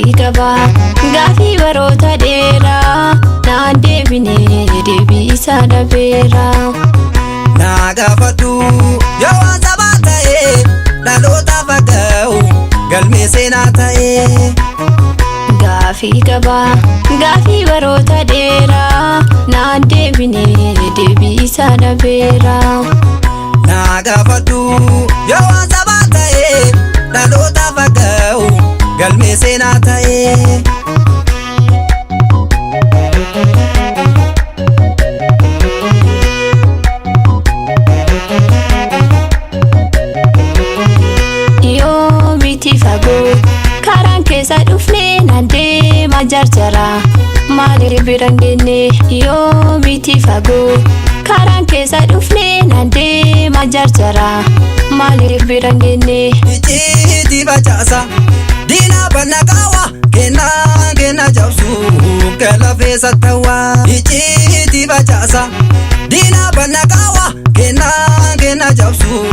Gaafii qabaa gaafii baroota dheeraa naan deebine deebii isaa dhabeera. Naa gaafadhu yoo waan sabaa ta'e dhalootaaf akka galmee seenaa ta'e. Gaafii qabaa gaafii baroota dheeraa naan deebine deebii isaa dhabeera. Naa gaafadhu yoo waan sabaa ta'e dhalootaaf akka galmee seenaa ta'e. Yoo miti fagoo karaan keessa dhufnee naan deema jarjara maaliif bira hin geenye? Yoo miti fagoo karaan keessa dhufnee naan deema jarjara maaliif bira hin geenye? Icciitii facaasa diinaa banna qaawwa kennaa kenna cabsu kalafee sattawaa. Icciitii facaasa diinaa banna qaawwa kennaa kenna cabsu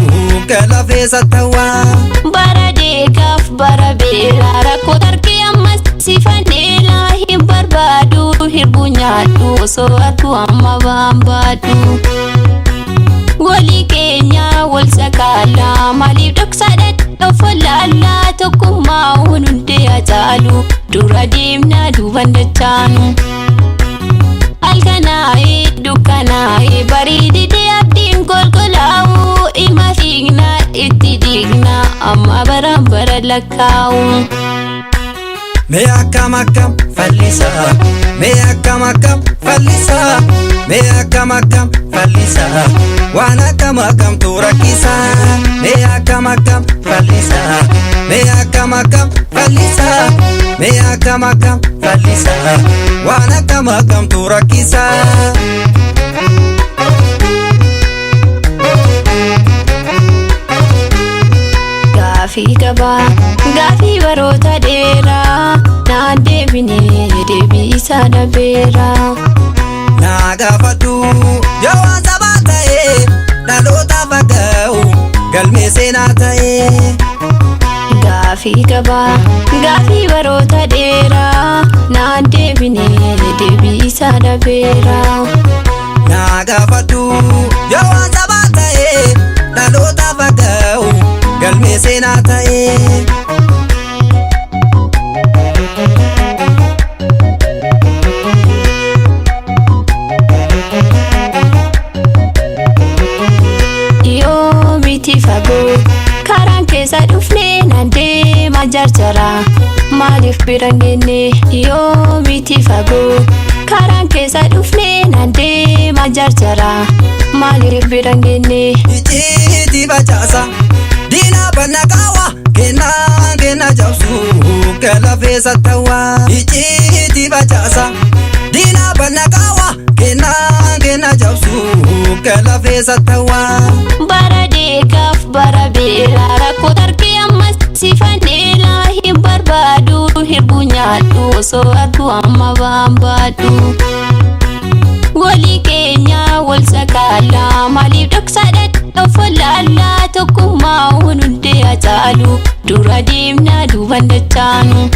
kalafee sattawaa. Bara deegaaf bara beelaa rakkoo tarkii ammas sifanneelaa hin barbaadu hirbuu nyaadhu osoo argu amma waan baadhu. Walii keenya wal sakaalaa maaliif dhoksaadha of wallaalaa tokkummaa hundee hacaalu dura deemnaa duuban dachaanu. Halkanaa'ee dukkanaa'ee bareedidee abdiin golgolaa'u ima fiignaa itti dhiignaa amma baraan bara lakkaa'u. Mee akkam akkam fallisaa, mee akkam akkam fallisaa, mee akkam akkam fallisaa, waan akkam akkamtu rakkisaa. Mee akkam akkam fallisaa, mee akkam akkam fallisaa, mee akkam akkam fallisaa, waan akkam akkamtu rakkisaa. Gaafii qabaa gaafii baroota dheeraa naan deebine deebii isaa dhabeera. Naa gaafadhu yoo waan sabaa ta'e dhalootaaf akka galmee seenaa ta'e. Gaafii qabaa gaafii baroota dheeraa naan deebine deebii isaa dhabeera. Naa gaafadhu yoo waan sabaa ta'e dhalootaaf akka galmee seenaa ta'e. Yoo miti fagoo karaan keessa dhufnee naan deema jarjara maaliif bira hin geenye? Yoo miti fagoo karaan keessa dhufnee naan deema jarjara maaliif bira hin geenye? Icciitii facaasa diinaa banna qaawwa kennaa kenna cabsu kalafee sattawaa. Icciitii facaasa diinaa banna qaawwa kennaa kenna cabsu kalafee sattawaa. Bara deegaaf bara beelaa rakkoo tarkii ammas sifanneelaa hin barbaadu hirbuu nyaadhu osoo argu amma waan baadhu. Walii keenya wal sakaalaa maaliif dhoksaadha of wallaalaa tokkummaa hundee hacaalu dura deemnaa duuban dachaanu.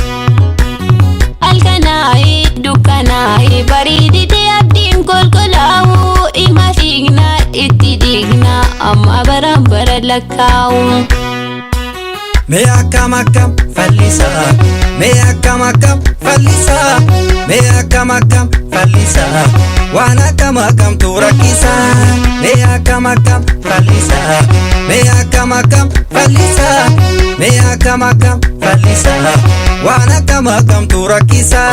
Halkanaa'ee dukkanaa'ee bareedidee abdiin golgolaa'u ima fiignaa itti dhiignaa amma baraan bara lakkaa'u. Mee akkam akkam fallisaa, mee akkam akkam fallisaa, mee akkam akkam fallisaa, waan akkam akkamtu rakkisaa. Mee akkam akkam fallisaa, mee akkam akkam fallisaa, mee akkam akkam fallisaa, waan akkam akkamtu rakkisaa.